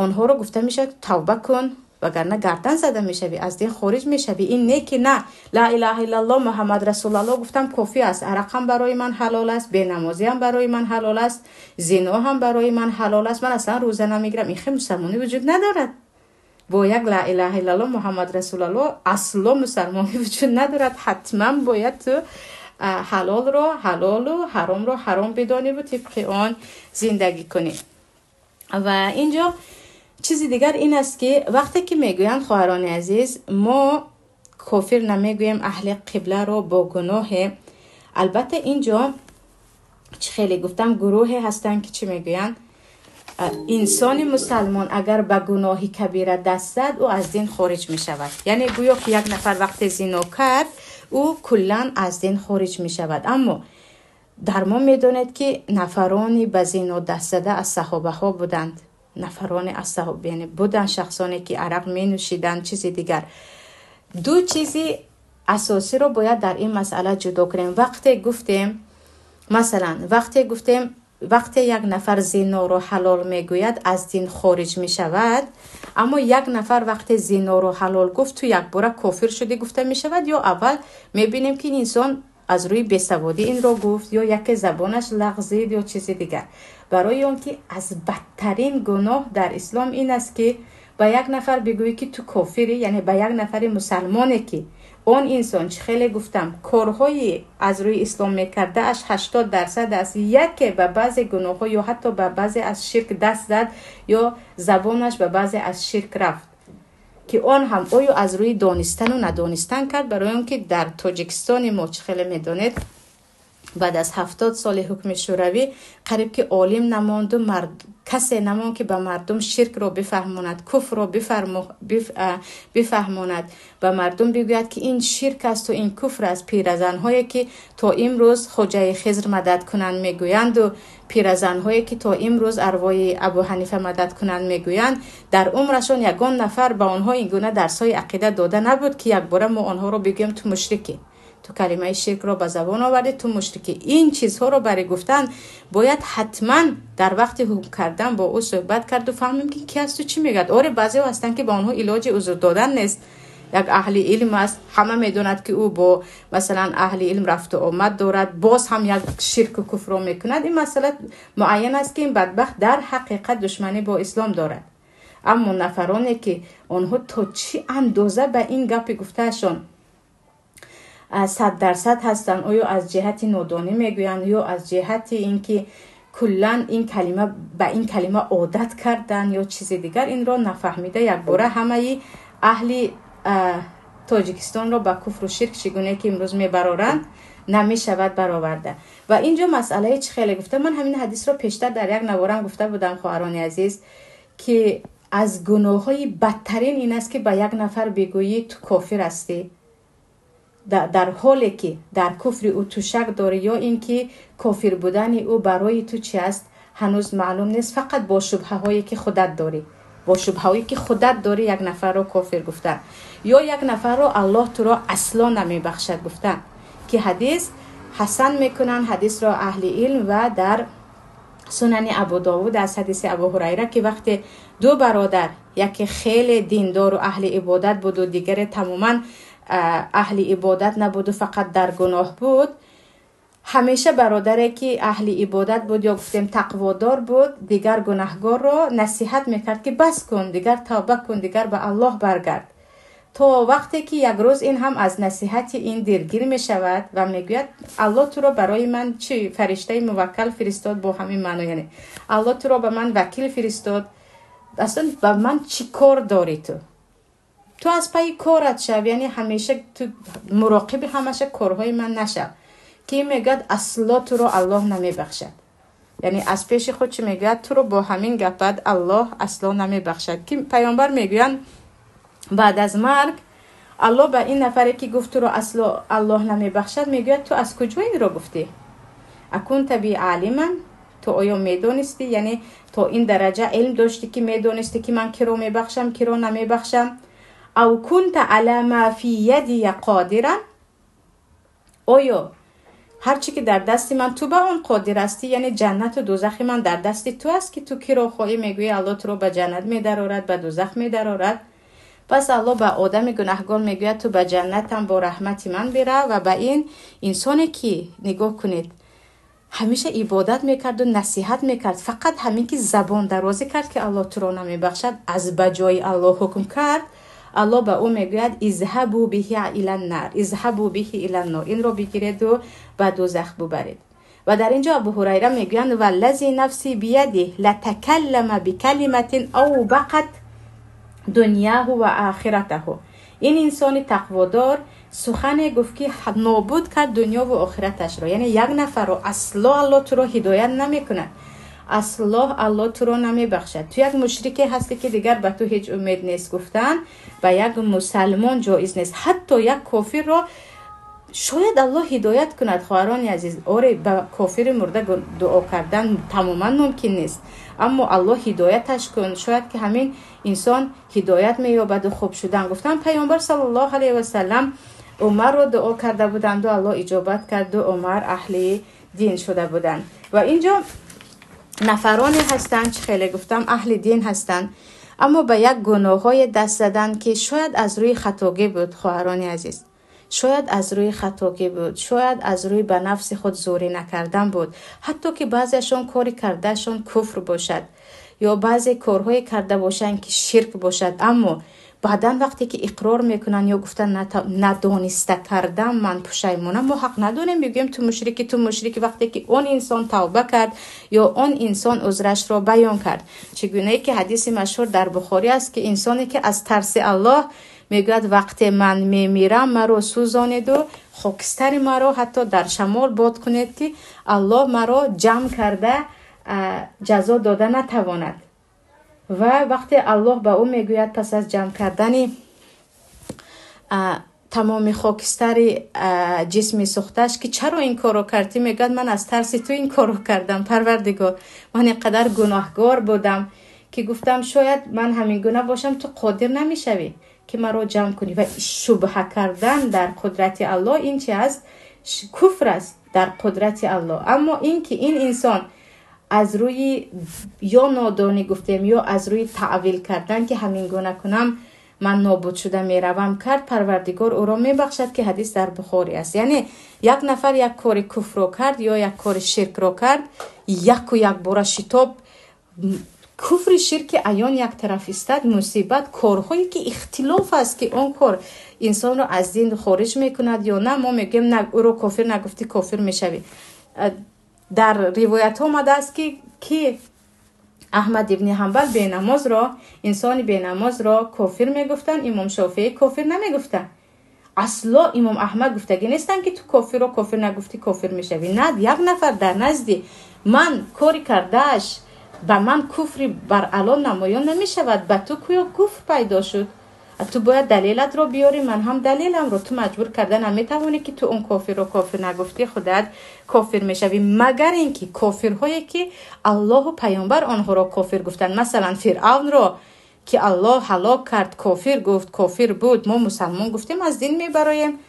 онҳоро гуфта мешавад тавба кун, вагарна гардан зада мешавӣ, аз дин хориҷ мешавӣ. Ин не ки на ла илаҳа иллаллоҳ Муҳаммад расулаллоҳ гуфтам кофӣ аст, арақам барои ман ҳалол аст, бенамозиам барои ман ҳалол аст, зино ҳам барои ман ҳалол аст, ман аслан рӯза намегирам. Ин хел мусалмонӣ вуҷуд надорад. Бо як ла илаҳа иллаллоҳ Муҳаммад расулаллоҳ асло мусалмонӣ вуҷуд надорад. Ҳатман бояд ту ҳалолро ҳалолу ҳаромро ҳаром бидониву тибқи он зиндагӣ кунӣ. Ва инҷо чизи дигар ин аст, ки вақте ки мегӯянд, хоҳарони азиз, мо кофир намегӯем аҳли қибларо бо гуноҳе, албатта инҷо чӣ хеле гуфтам, гурӯҳе ҳастанд, ки чӣ мегӯянд? Инсони мусалмон агар ба гуноҳи кабира даст зад, ӯ аз дин хориҷ мешавад. Яъне гӯё ки як нафар вақте зино кард, ӯ куллан аз дин хориҷ мешавад. Аммо дар мо медонед, ки нафарони ба зино даст зада аз саҳобаҳо буданд, нафароне аз саҳоб, яъне буданд шахсоне, ки арақ менӯшиданд, чизи дигар. Ду чизи асосиро бояд дар ин масъала ҷудо кунем. Вақте гуфтем, масалан, вақте гуфтем, вақте як нафар зиноро ҳалол мегӯяд, аз дин хориҷ мешавад, аммо як нафар вақте зиноро ҳалол гуфт, ту якбора кофир шудӣ гуфта мешавад, ё аввал мебинем, ки ин инсон аз рӯи бесаводӣ инро гуфт, ё яке забонаш лағзид, ё чизи дигар. Барои он ки аз бадтарин гуноҳ дар ислом ин аст, ки ба як нафар бигӯӣ, ки ту кофирӣ, яъне ба як нафари мусалмоне, ки он инсон, чӣ хеле гуфтам, корҳои аз рӯи ислом мекардааш 80% аст, яке ба баъзе гуноҳҳо ё ҳатто ба баъзе аз ширк даст зад, ё забонаш ба баъзе аз ширк рафт. Ки он ҳам оё аз рӯи донистану надонистан кард, барои он ки дар Тоҷикистони мо, чӣ хеле медонед, баъд аз 70 соли ҳукми шӯравӣ қариб ки олим намонду, касе намонд, ки ба мардум ширкро бифаҳмонад, куфрро бифаҳмонад, ба мардум бигӯяд, ки ин ширк асту ин куфр аст. Пиразанҳое ки то имрӯз Хоҷаи Хизр мадад кунанд мегӯянду, пиразанҳое ки то имрӯз арвои Абу Ҳанифа мадад кунанд мегӯянд, дар умрашон ягон нафар ба онҳо ин гуна дарсҳои ақида дода набуд, ки якбора мо онҳоро бигӯем: ту мушрикӣ, ту калимаи ширкро ба забон овардӣ, ту мушрикӣ. Ин чизҳоро барои гуфтан бояд ҳатман дар вақти ҳукм кардан бо ӯ суҳбат карду фаҳмем, ки ки асту чӣ мегӯяд. Оре, баъзеҳо ҳастанд, ки ба онҳо илоҷи узр додан нест. Як аҳли илм аст, ҳама медонад, ки ӯ бо, масалан, аҳли илм рафту омад дорад, боз ҳам як ширку куфрро мекунад. Ин масъала муайян аст, ки ин бадбахт дар ҳақиқат душманӣ бо ислом дорад. Аммо нафароне, ки онҳо то чӣ андоза ба ин гапи гуфтаашон 100% ҳастанд, оё аз ҷиҳати нодонӣ мегӯянд ё аз ҷиҳати ин ки куллан ин калима ба ин калима одат кардан ё чизи дигар, инро нафаҳмида якбора ҳамаи аҳли Тоҷикистонро ба куфру ширк, чӣ гуне ки имрӯз мебароранд, намешавад бароварда. Ва ин ҷо масъалаи чӣ хеле гуфта, ман ҳамин ҳадисро пештар дар як наворам гуфта будам, хоҳарони азиз, ки аз гуноҳҳои бадтарин ин аст, ки ба як нафар бигӯӣ: ту кофир ҳастӣ, дар ҳоле ки дар куфри ӯ ту шак дорӣ ё ин ки кофир будани ӯ барои ту чи аст, ҳанӯз маълум нест, фақат бо шубҳаҳое ки худат дорӣ, бо шубҳаҳое ки худат дорӣ як нафарро кофир гуфтан ё як нафарро Аллоҳ туро асло намебахшад гуфтан, ки ҳадис ҳасан мекунанд ҳадисро аҳли илм ва дар Сунани Абу Довуд аз ҳадиси Абу Ҳурайра, ки вақте ду бародар, яке хеле диндору аҳли ибодат буду дигаре тамоман аҳли ибодат набуду фақат дар гуноҳ буд, ҳамеша бародаре ки аҳли ибодат буд ё гуфтем тақводор буд, дигар гунаҳгорро насиҳат мекард, ки бас кун, дигар тавба кун, дигар ба Аллоҳ баргард, то вақте ки як рӯз ин ҳам аз насиҳати ин дилгир мешавад ва мегӯяд: Аллоҳ туро барои ман чӣ фариштаи муваккал фиристод? Бо ҳамин маъно, яъне Аллоҳ туро ба ман вакил фиристод, аслан ба ман чӣ кор дорӣ? Ту аз пайи корат шав, яъне ҳамеша ту муроқиби ҳамаша корҳои ман нашав. Ки мегӯяд: асло туро Аллоҳ намебахшад. Яъне аз пеши худ чӣ мегӯяд? Туро бо ҳамин гапат Аллоҳ асло намебахшад. Ки паёмбар мегӯянд, баъд аз марг Аллоҳ ба ин нафаре ки гуфт туро асло Аллоҳ намебахшад мегӯяд: ту аз куҷо инро гуфтӣ? أكنت بي عالما, ту оё медонистӣ, яъне то ин дараҷа илм доштӣ, ки медонистӣ, ки ман киро мебахшам, киро намебахшам? أو كنت على ما في يدي قادرا, оё ҳарчи ки дар дасти ман, ту ба он қодир ҳастӣ? Яъне ҷаннату дӯзахи ман дар дасти ту аст, ки ту киро хоҳӣ мегӯӣ, Аллоҳ туро ба ҷаннат медарорад, ба дӯзах медарорад? Пас Аллоҳ ба одами гунаҳгор мегӯяд: ту ба ҷаннатам бо раҳмати ман бирав. Ва ба ин инсоне ки, нигоҳ кунед, ҳамеша ибодат мекарду насиҳат мекард, фақат ҳамин ки забондарозӣ кард, ки Аллоҳ туро намебахшад, аз ба ҷои Аллоҳ ҳукм кард, Аллоҳ ба ӯ мегӯяд: اذهبوا به إلى النار، اذهبوا به إلى النار, инро бигиреду ба дӯзах бубаред. Ва дар ин ҷо Абу Ҳурайра мегӯянд: والذي نفسي بيده لتكلم بكلمة أوبقت دنياه وآخرته. Ин инсони тақводор сухане гуфт, ки нобуд кард дунёву охираташро. Яъне як нафарро асло Аллоҳ туро ҳидоят намекунад, асло Аллоҳ туро намебахшад, ту як мушрике ҳастӣ, ки дигар ба ту ҳеҷ умед нест гуфтан ба як мусалмон ҷоиз нест. Ҳатто як кофирро шояд Аллоҳ ҳидоят кунад, хоҳарони азиз. Оре, ба кофири мурда дуо кардан тамоман мумкин нест, аммо Аллоҳ ҳидояташ кун, шояд ки ҳамин инсон ҳидоят меёбаду хуб шудан гуфтан. Паёмбар саллаллоҳу алайҳи васалам Умарро дуо карда буданду Аллоҳ иҷобат карду Умар аҳли дин шуда буданд. Ва инҷо нафароне ҳастанд, чӣ хеле гуфтам, аҳли дин ҳастанд, аммо ба як гуноҳҳое даст заданд, ки шояд аз рӯи хатогӣ буд, хоҳарони азиз, шояд аз рӯи хатогӣ буд, шояд аз рӯи ба нафси худ зӯрӣ накардан буд, ҳатто ки баъзеашон кори кардаашон куфр бошад ё баъзе корҳое карда бошанд, ки ширк бошад, аммо Баъдан вақте ки иқрор мекунанд ё гуфтан надониста кардам, ман пушаймонам, мо ҳақ надорем бигӯем ту мушрикӣ, ту мушрикӣ, вақте ки он инсон тавба кард ё он инсон узрашро баён кард. Чигунае ки ҳадиси машҳур дар Бухорӣ аст, ки инсоне ки аз тарси Аллоҳ мегӯяд вақте ман мемирам, маро сӯзонеду хокистари маро ҳатто дар шамол бод кунед, ки Аллоҳ маро ҷамъ карда ҷазо дода натавонад. Ва вақте Аллоҳ ба ӯ мегӯяд пас аз ҷамъ кардани тамоми хокистари ҷисми сӯхтааш, ки чаро ин корро кардӣ, мегӯяд ман аз тарси ту ин корро кардам, Парвардигор, ман ин қадар гуноҳгор будам, ки гуфтам шояд ман ҳамин гуна бошам, ту қодир намешавӣ ки маро ҷамъ кунӣ. Ва шубҳа кардан дар қудрати Аллоҳ ин чи аст? Куфр аст дар қудрати Аллоҳ. Аммо ин ки ин инсон аз рӯи ё нодонӣ гуфтем, ё аз рӯи таъвил кардан, ки ҳамин гуна кунам ман нобуд шуда меравам, кард, Парвардигор ӯро мебахшад, ки ҳадис дар Бухорӣ аст. Яъне як нафар як кори куфрро кард ё як кори ширкро кард, яку якбора шитоб куфри ширки аён як тараф истад, мусибат, корҳое ки ихтилоф аст, ки он кор инсонро аз дин хориҷ мекунад ё на, мо мегӯем на, ӯро кофир нагуфтӣ, кофир мешавӣ. Дар ривоятҳо омадааст, ки Аҳмад ибни Ҳанбал бенамозро, инсони бенамозро кофир мегуфтанд, Имом Шофеӣ кофир намегуфтанд. Асло Имом Аҳмад гуфтагӣ нестанд, ки ту кофирро кофир нагуфтӣ, кофир мешавӣ. На, як нафар дар назди ман кори кардааш ба ман куфри баръало намоён намешавад, ба ту кӯё куфр пайдо шуд, ту бояд далелатро биёрӣ, ман ҳам далеламро. Ту маҷбур карда наметавонӣ, ки ту он кофирро кофир нагуфтӣ, худат кофир мешавӣ. Магар ин ки кофирҳое ки Аллоҳу паёмбар онҳоро кофир гуфтанд, масалан Фиръавнро, ки Аллоҳ ҳалок кард, кофир гуфт, кофир буд, мо мусалмон гуфтем аз дин мебароем,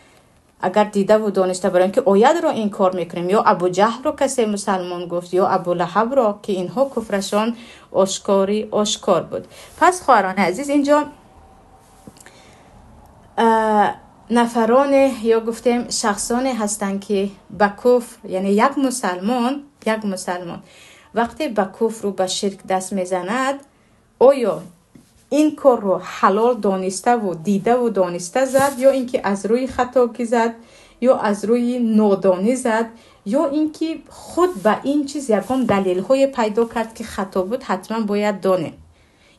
агар дидаву дониста бароем, ки оятро инкор мекунем, ё Абуҷаҳлро касе мусалмон гуфт, ё Абулаҳабро, ки инҳо куфрашон ошкори ошкор буд. Пас хоҳарони азиз, инҷо нафароне ё гуфтем шахсоне ҳастанд, ки ба куфр, яъне як мусалмон вақте ба куфру ба ширк даст мезанад, оё ин корро ҳалол дониставу дидаву дониста зад, ё ин ки аз рӯи хатогӣ зад, ё аз рӯи нодонӣ зад, ё ин ки худ ба ин чиз ягон далелҳое пайдо кард, ки хато буд, ҳатман бояд донем.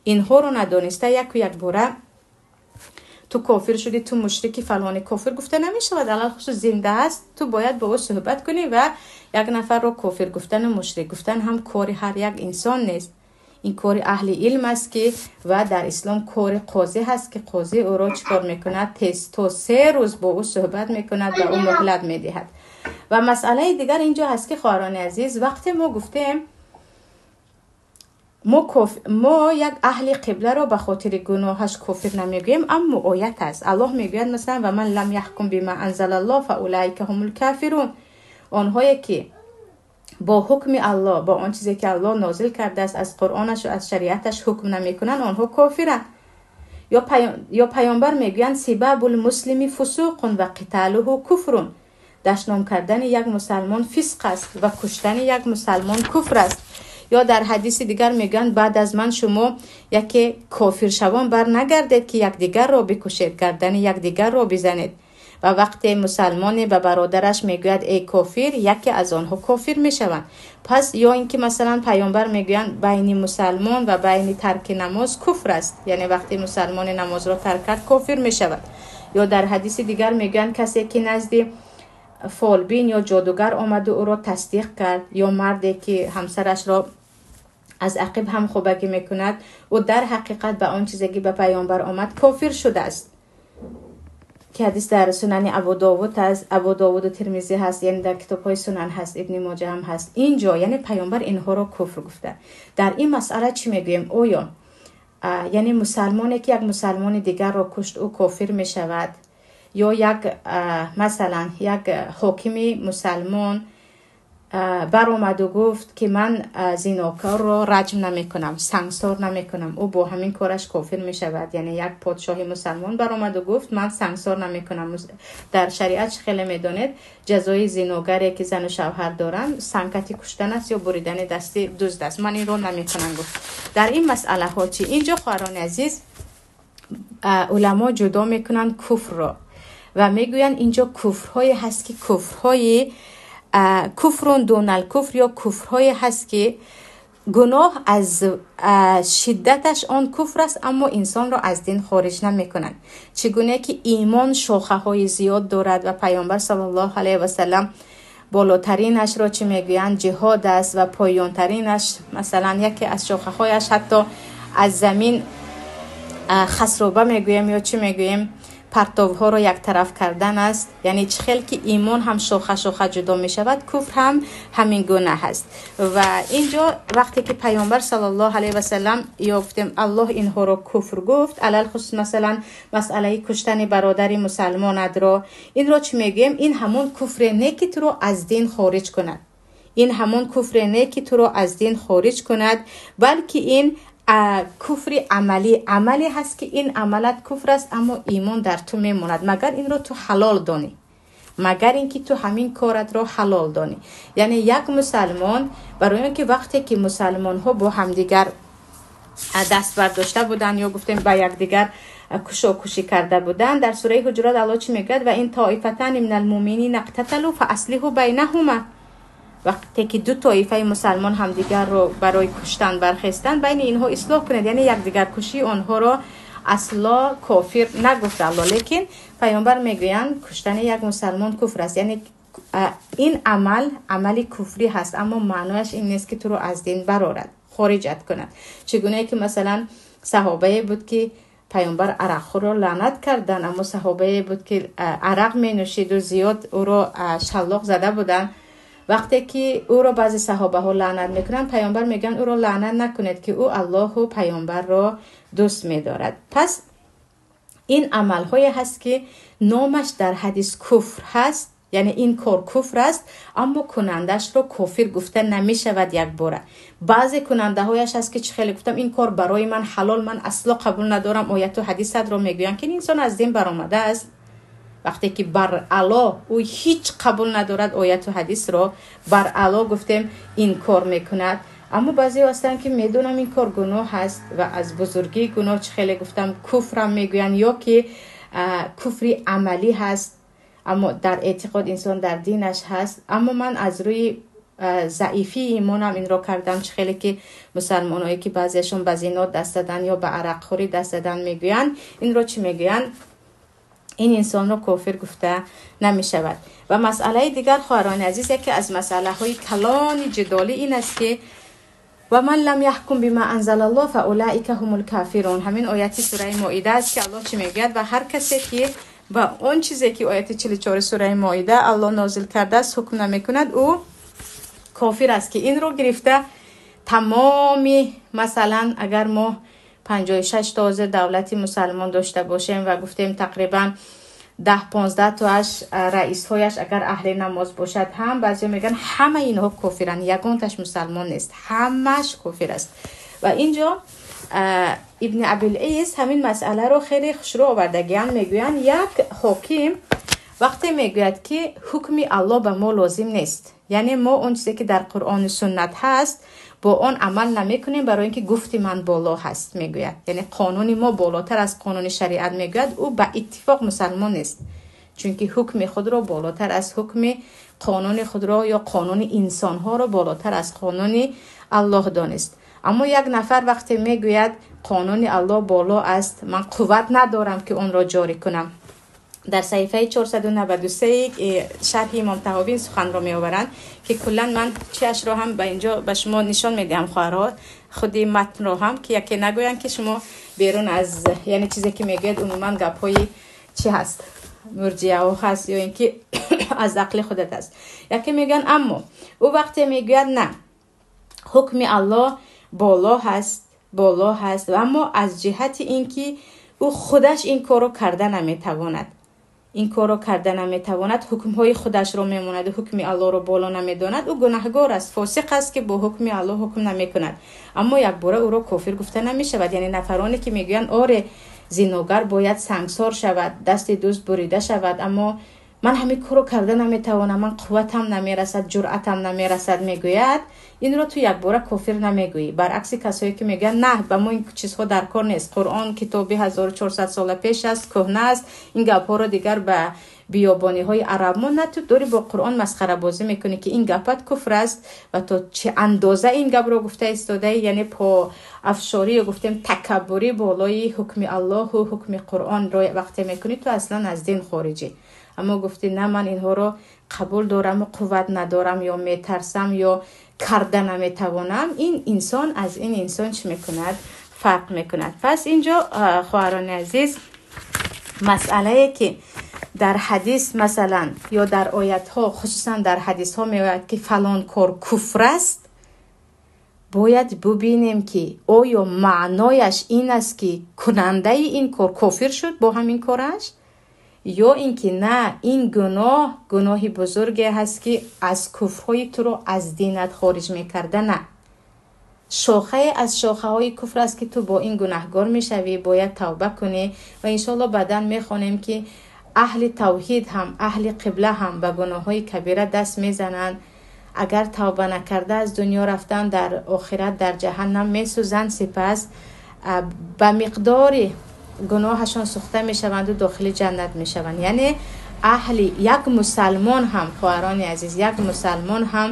Инҳоро надониста яку якбора ту кофир шудӣ, ту мушрики, фалони кофир гуфта намешавад. Алалхусус зинда аст, ту бояд бо ӯ суҳбат кунӣ. Ва як нафарро кофир гуфтану мушрик гуфтан ҳам кори ҳар як инсон нест, ин кори аҳли илм аст, ки ва дар ислом кори қозӣ ҳаст, ки қозӣ ӯро чӣ кор мекунад? Тез то 3 рӯз бо ӯ суҳбат мекунад ва ӯ муҳлат медиҳад. Ва масъалаи дигар инҷо ҳаст, ки хоҳарони азиз, вақте мо гуфтем мо як аҳли қибларо ба хотири гуноҳаш кофир намегӯем, аммо оят аст. Аллоҳ мегӯяд, масалан: ومن لم يحكم بما أنزل الله فأولئك هم الكافرون. Онҳое ки бо ҳукми Аллоҳ, бо он чизе ки Аллоҳ нозил кардааст аз Қуръонашу аз шариаташ, ҳукм намекунанд, онҳо кофиранд. Ё паёмбар мегӯянд: سباب المسلم فسوق وقتاله كفر. Дашном кардани як мусалмон фисқ аст ва куштани як мусалмон куфр аст. Ё дар ҳадиси дигар мегӯянд: баъд аз ман шумо яке кофиршавон бар нагардед, ки якдигарро бикушед, гардани якдигарро бизанед. Ва вақте мусалмоне ба бародараш мегӯяд эй кофир, яке аз онҳо кофир мешаванд. Пас ё ин ки масалан паёмбар мегӯянд: байни мусалмон ва байни тарки намоз куфр аст, яъне вақте мусалмоне намозро тарк кард, кофир мешавад. Ё дар ҳадиси дигар мегӯянд: касе ки назди фолбин ё ҷодугар омаду ӯро тасдиқ кард, ё марде ки ҳамсарашро аз ақиб ҳамхобагӣ мекунад, ӯ дар ҳақиқат ба он чизе ки ба паёмбар омад кофир шудааст, ки ҳадис дар Сунани Абу Довуд аст, Абу Довуду Тирмизӣ ҳаст, яъне дар китобҳои сунан ҳаст, Ибни Моҷа ҳам ҳаст. Ин ҷо яъне паёмбар инҳоро куфр гуфта. Дар ин масъала чӣ мегӯем? Оё яъне мусалмоне ки як мусалмони дигарро кушт, ӯ кофир мешавад? Ё як масалан як ҳокими мусалмон баромаду гуфт, ки ман зинокорро раҷм намекунам, сангсор намекунам, ӯ бо ҳамин кораш кофир мешавад? Яъне як подшоҳи мусалмон баромаду гуфт: ман сангсор намекунам. Дар шариат чӣ хеле медонед, ҷазои зиногаре ки зану шавҳар доранд, сангкати куштан аст ё буридани дасти дузд аст. Ман инро намекунам, гуфт. Дар ин масъалаҳо чӣ? Инҷо, хоҳарони азиз. уламо ҷудо мекунанд куфрро ва мегӯянд инҷо куфрҳое ҳаст ки куфрҳои куфрун дунал куфр ё куфрҳое ҳаст ки гуноҳ аз шиддаташ он куфр аст, аммо инсонро аз дин хориҷ намекунад. Чигуна ки имон шохаҳои зиёд дорад ва Паёмбар саллаллоҳу алайҳи васаллам болотаринашро чӣ мегӯянд ҷиҳод аст ва поёнтаринаш масалан яке аз шохаҳояш ҳатто аз замин хасроба мегӯем ё чӣ мегӯем партовҳоро яктараф кардан аст. Яъне чӣ хел ки имон ҳам шоха шоха ҷудо мешавад, куфр ҳам ҳамин гуна ҳаст. Ва инҷо вақте ки Паёмбар саллаллоҳу алайҳи васаллам ё гуфтем Аллоҳ инҳоро куфр гуфт, алалхусус масалан масъалаи куштани бародари мусалмонатро, инро чӣ мегӯем? Ин ҳамон куфре не ки туро аз дин хориҷ кунад, ин ҳамон куфре не ки туро аз дин хориҷ кунад, балки ин куфри амалӣ, амале ҳаст ки ин амалат куфр аст, аммо имон дар ту мемонад, магар инро ту ҳалол донӣ, магар ин ки ту ҳамин коратро ҳалол донӣ. Яъне як мусалмон барои он ки вақте ки мусалмонҳо бо ҳамдигар даст бардошта буданд ё гуфтем ба якдигар кушокушӣ карда буданд, дар сураи Ҳуҷурот Аллоҳ чӣ мегӯяд? Ва ин тоифатани минал муминина иқтаталу фааслиҳу байнаҳума. Вақте ки ду тоифаи мусалмон ҳамдигарро барои куштан бархестанд, байни инҳо ислоҳ кунед. Яъне якдигаркушии онҳоро асло кофир нагуфт Аллоҳ, лекин Паёмбар мегӯянд куштани як мусалмон куфр аст. Яъне ин амал амали куфрӣ ҳаст, аммо маънояш ин нест ки туро аз дин барорад, хориҷат кунад. Чигунае ки масалан саҳобае буд ки Паёмбар арақхӯрро лаънат карданд, аммо саҳобае буд ки арақ менӯшиду зиёд ӯро шаллоқ зада буданд. Вақте ки ӯро баъзе саҳобаҳо лаънат мекунанд, Паёмбар мегӯянд ӯро лаънат накунед ки ӯ Аллоҳу Паёмбарро дӯст медорад. Пас ин амалҳое ҳаст ки номаш дар ҳадис куфр ҳаст, яъне ин кор куфр аст, аммо кунандаашро кофир гуфта намешавад якбора. Баъзе кунандаҳояш ҳаст ки чӣ хеле гуфтам ин кор барои ман ҳалол, ман асло қабул надорам, ояту ҳадисатро мегӯянд ки ин инсон аз дин баромадааст. Вақте ки бар ало ӯ ҳеҷ қабул надорад ояту ҳадисро, бар ало гуфтем инкор мекунад. Аммо баъзеҳо ҳастанд ки медонам ин кор гуноҳ ҳаст ва аз бузургии гуноҳ чӣ хеле гуфтам куфрам мегӯянд ё ки куфри амалӣ ҳаст, аммо дар эътиқод инсон дар динаш ҳаст. Аммо ман аз рӯи заифии имонам инро кардам, чӣ хеле ки мусалмонҳое ки баъзеашон ба зино даст задан ё ба арақхӯрӣ даст задан мегӯянд, инро чӣ мегӯянд? Ин инсонро кофир гуфта намешавад. Ва масъалаи дигар, хоҳарони азиз, яке аз масъалаҳои калони ҷидолӣ ин аст ки ва ман лам яҳкум бима анзалаллоҳ фаулаика ҳумул кофирун. Ҳамин ояти сураи Моида аст ки Аллоҳ чӣ мегӯяд? Ва ҳар касе ки ба он чизе ки ояти 44 сураи Моида Аллоҳ нозил кардааст ҳукм намекунад, ӯ кофир аст. Ки инро гирифта тамоми масалан агар мо 56 то ҳозир давлати мусалмон дошта бошем ва гуфтем тақрибан 10-15 тоаш раисҳояш агар аҳли намоз бошад ҳам, баъзеҳо мегӯянд ҳама инҳо кофиранд, ягонташ мусалмон нест, ҳамаш кофир аст. Ва инҷо Ибни Абилиз ҳамин масъаларо хеле хушрӯ овардагиянд. Мегӯянд як ҳоким вақте мегӯяд ки ҳукми Аллоҳ ба мо лозим нест, яъне мо он чизе ки дар Қуръону суннат ҳаст бо он амал намекунем, барои ин ки гуфти ман боло ҳаст, мегӯяд. Яъне қонуни мо болотар аз қонуни шариат мегӯяд, ӯ ба иттифоқ мусалмон нест, чунки ҳукми худро болотар аз ҳукми қонуни худро ё қонуни инсонҳоро болотар аз қонуни Аллоҳ донист. Аммо як нафар вақте мегӯяд қонуни Аллоҳ боло аст, ман қувват надорам ки онро ҷорӣ кунам. Дар саҳифаи 493 шарҳи Имом Таҳовӣ ин суханро меоваранд ки куллан ман чиашро ҳам ба инҷо ба шумо нишон медиҳам, хоҳарҳо, худи матнро ҳам, ки яке нагӯянд ки шумо берун аз, яъне чизе ки мегӯяд умуман гапҳои чӣ ҳаст, мурҷиаҳо ҳаст ё ин ки аз ақли худат аст. Яке мегӯянд аммо ӯ вақте мегӯяд на, ҳукми Аллоҳ боло ҳаст, боло ҳаст, ва аммо аз ҷиҳати ин ки ӯ худаш ин корро карда наметавонад, ин корро карда наметавонад, ҳукмҳои худашро мемонад ва ҳукми Аллоҳро боло намедонад, ӯ гунаҳгор аст, фосиқ аст ки бо ҳукми Аллоҳ ҳукм намекунад. Аммо якбора ӯро кофир гуфта намешавад. Яъне нафароне ки мегӯянд оре, зиногар бояд сангсор шавад, дасти дӯст бурида шавад, аммо Ман ҳамин корро карда наметавонам, ман қувватам намерасад, ҷуръатам намерасад, мегӯяд, инро ту якбора кофир намегӯӣ. Баръакси касое ки мегӯянд, на, ба мо ин чизҳо дар кор нест, Қуръон китоби 1400 сола пеш аст, кӯҳна аст, ин гапҳоро дигар ба биёбониҳои араб мо на, ту дорӣ бо Қуръон масхарабозӣ мекунӣ, ки ин гапат куфр аст. Ва то чӣ андоза ин гапро гуфта истодаӣ, яъне по афшорӣ ё гуфтем такаббурӣ болои ҳукми Аллоҳу ҳукми Қуръонро вақте мекунӣ, ту аслан аз дин хориҷӣ. Аммо гуфтӣ, на, ман инҳоро қабул дорам, қувват надорам ё метарсам ё карда наметавонам, ин инсон аз ин инсон чӣ мекунад? Фарқ мекунад. Пас инҷо, хоҳарони азиз, масъалае ки дар ҳадис масалан ё дар оятҳо, хусусан дар ҳадисҳо меояд, ки фалон кор куфр аст, бояд бубинем, ки оё маънояш ин аст, ки кунандаи ин кор кофир шуд бо ҳамин кораш, ё ин ки на, ин гуноҳ гуноҳи бузурге ҳаст, ки аз куфрҳои туро аз динат хориҷ мекарда, на шохае аз шохаҳои куфр аст, ки ту бо ин гунаҳгор мешавӣ, бояд тавба кунӣ. Ва иншоалло баъдан мехонем, ки аҳли тавҳид ҳам, аҳли қибла ҳам ба гуноҳҳои кабира даст мезананд. Агар тавба накарда аз дунё рафтан, дар охират дар ҷаҳаннам месӯзанд, сипас ба миқдори гуноҳашон сӯхта мешаванду дохили ҷаннат мешаванд. Яъне аҳли як мусалмон ҳам, хоҳарони азиз, як мусалмон ҳам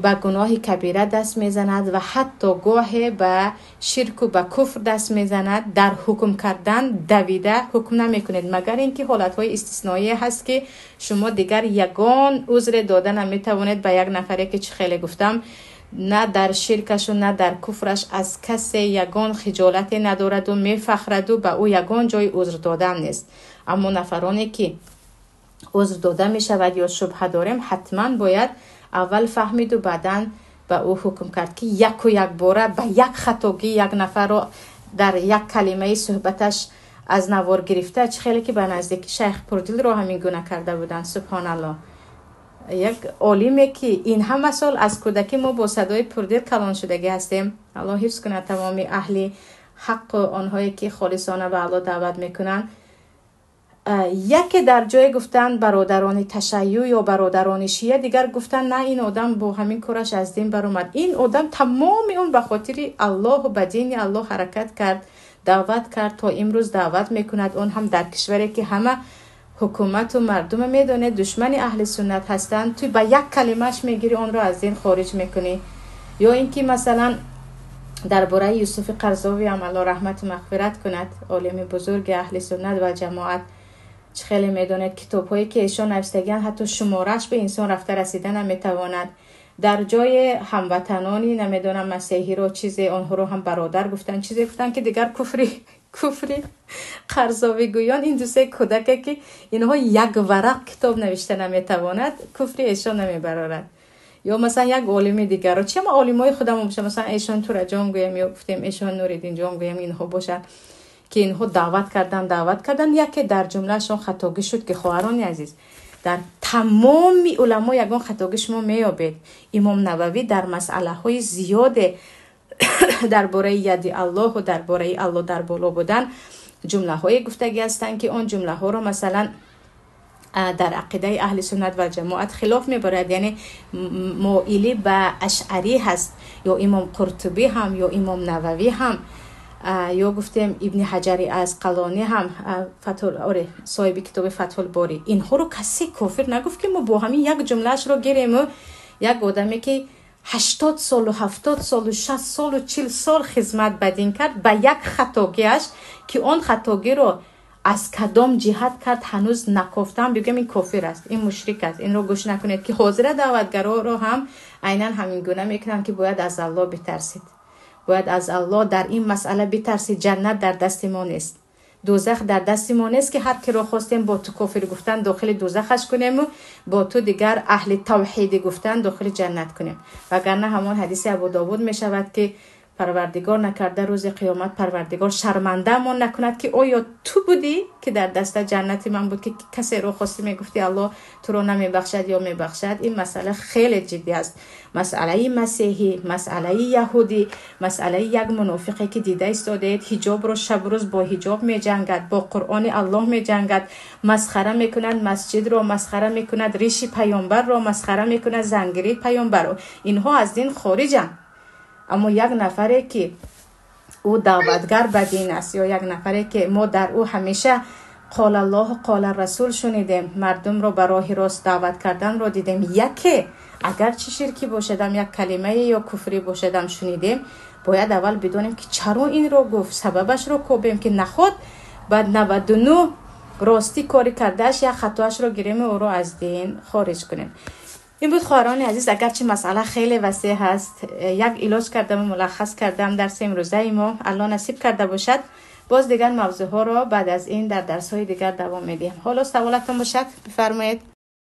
ба гуноҳи кабира даст мезанад ва ҳатто гоҳе ба ширку ба куфр даст мезанад. Дар ҳукм кардан давида ҳукм намекунед, магар ин ки ҳолатҳои истисноие ҳаст, ки шумо дигар ягон узре дода наметавонед ба як нафаре, ки чӣ хеле гуфтам, на дар ширкашу на дар куфраш аз касе ягон хиҷолате надораду мефахраду ба ӯ ягон ҷои узр додан нест. Аммо нафароне ки узр дода мешавад ё шубҳа дорем, ҳатман бояд аввал фаҳмиду баъдан ба ӯ ҳукм кард, ки яку якбора ба як хатогӣ як нафарро дар як калимаи суҳбаташ аз навор гирифта, чӣ хеле ки ба наздики шайх Пурдилро ҳамин гуна карда буданд. Субҳоналлоҳ, як олиме ки ин ҳама сол аз кӯдакӣ мо бо садои Пурдил калон шудагӣ ҳастем. Аллоҳ ҳифз кунад тамоми аҳли ҳаққу онҳое ки холисона ба Аллоҳ даъват мекунанд. Яке дар ҷое гуфтанд бародарони ташайюъ ё бародарони шия, дигар гуфтанд, на, ин одам бо ҳамин кораш аз дин баромад. Ин одам тамоми он ба хотири Аллоҳу ба дини Аллоҳ ҳаракат кард, даъват кард, то имрӯз даъват мекунад. Он ҳам дар кишваре ки ҳама ҳукумату мардума медонед душмани аҳли суннат ҳастанд, ту ба як калимааш мегирӣ, онро аз дин хориҷ мекунӣ. Ё ин ки масалан дар бораи Юсуфи Қарзовӣ ҳам, Аллоҳ раҳмату мағфират кунад, олими бузурги аҳли суннат ва ҷамоат, чӣ хеле медонед, китобҳое ки эшон навиштагианд, ҳатто шумораш ба инсон рафта расида наметавонад. Дар ҷои ҳамватанони намедонам масеҳиро чизе, онҳоро ҳам бародар гуфтанд, чизе гуфтанд, ки дигар куфри Қарзовӣ гӯён, ин дусе кӯдаке ки инҳо як варақ китоб навишта наметавонад, куфри эшон намебарорад. Ё масалан як олими дигарро, чи ама олимои худамон бошад, масалан эшон Тураҷон гӯям ё гуфтем эшон Нуриддинҷон гӯям, инҳо бошанд, ки инҳо даъват кардан, даъват кардан, яке дар ҷумлаашон хатогӣ шуд, ки хоҳарони азиз, дар тамоми уламо ягон хатогӣ шумо меёбед. Имом Нававӣ дар масъалаҳои зиёде дар бораи яди Аллоҳу дар бораи Аллоҳ дар боло будан ҷумлаҳое гуфтагӣ ҳастанд, ки он ҷумлаҳоро масалан дар ақидаи аҳли суннат ва ҷамоат хилоф мебарад, яъне моилӣ ба ашъарӣ ҳаст. Ё имом Қуртубӣ ҳам, ё имом Нававӣ ҳам, ё гуфтем Ибни Ҳаҷари Асқалонӣ ҳам, оре, соҳиби китоби Фатҳулборӣ, инҳоро касе кофир нагуфт, ки мо бо ҳамин як ҷумлаашро гирему як одаме ки 80 солу 70 солу 60 солу 40 сол хизмат ба дин кард, ба як хатогиаш, ки он хатогиро аз кадом ҷиҳат кард ҳанӯз накофтам, бигӯем ин кофир аст, ин мушрик аст, инро гӯш накунед, ки ҳозира даъватгароро ҳам айнан ҳамин гуна мекунанд, ки бояд аз Аллоҳ битарсид, бояд аз Аллоҳ дар ин масъала битарсид. Ҷаннат дар дасти мо нест, дӯзах дар дасти мо нест, ки ҳар киро хостем бо ту кофир гуфтан дохили дӯзахаш кунему бо ту дигар аҳли тавҳидӣ гуфтан дохили ҷаннат кунем. Вагарна ҳамон ҳадиси Абу Довуд мешавад, ки Парвардигор накарда, рӯзи қиёмат Парвардигор шармандаамон накунад, ки оё ту будӣ, ки дар даста ҷаннати ман буд, ки касеро хостӣ мегуфтӣ Аллоҳ туро намебахшад ё мебахшад. Ин масъала хеле ҷиддӣ аст. Масъалаи масеҳӣ, масъалаи яҳудӣ, масъалаи як мунофиқе, ки дида истодаед, ҳиҷобро шабу рӯз бо ҳиҷоб меҷангад, бо Қуръони Аллоҳ меҷангад, масхара мекунад, масҷидро масхара мекунад, риши паёмбарро масхара мекунад, зангирии паёмбарро. Инҳо аз дин хориҷанд. Аммо як нафаре, ки ӯ даъватгар ба дин аст, ё як нафаре, ки мо дар ӯ ҳамеша қол Аллоҳу қола Расул шунидем, мардумро ба роҳи рост даъват карданро дидем, яке агарчи ширкӣ бошадам, як калимае ё куфрӣ бошадам шунидем, бояд аввал бидонем, ки чаро инро гуфт, сабабашро кобем, ки наход баъд 99 ростӣ кори кардааш як хатоашро гирем, ӯро аз дин хориҷ кунем. Ин буд, хоҳарони азиз. Агарчи масъала хеле васеъ ҳаст, як илоҷ кардам, мулаххас кардам дарси имрӯзаи мо. Аллоҳ насиб карда бошад, боз дигар мавзӯъҳоро баъд аз ин дар дарсҳои дигар давом медиҳем. Ҳоло саволатон бошад, бифармоед.